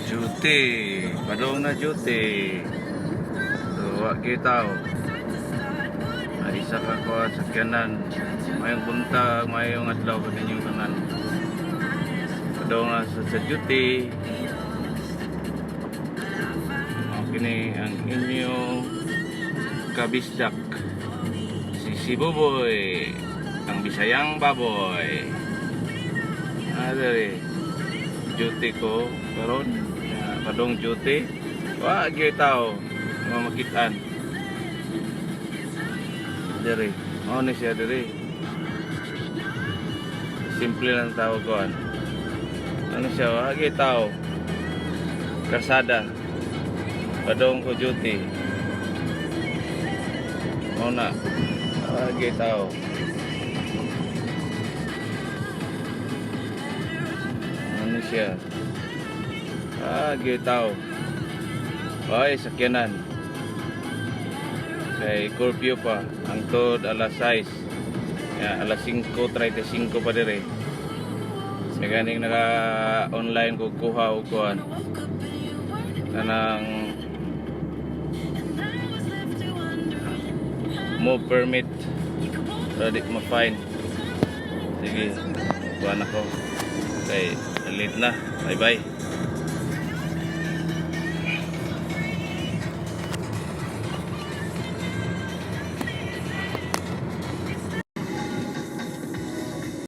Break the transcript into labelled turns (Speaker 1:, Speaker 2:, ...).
Speaker 1: Duty. Padong na duty. So, wa kita. Ay, isa ka ko sakyanan. Mayong buntag, mayong adlaw ka ninyong tanan. Padong na sa duty. Okay ni ang inyong kabisdak. Si Buboy. Ang Bisayang baboy. Ah, dali. Duty ko karon. Ah, padong duty. Wa gyud tao nga makitaan. Diri. Mao ni siya diri. Simple lang tawag ko. Ano siya? Wa gyud tao. Karsada. Padong ko duty. Mao na. Wa gyud tao. Ano siya? Ah, gyud tao. Ay, sakyanan. Kay curfew pa. Ang tod alas 6. Ya, alas 5:35 pa dire. Sa ganing naka-online ko kuha og kuan. Kanang move permit. Ready ma-fine. Sige, kuan ako. Kay late na. Bye-bye.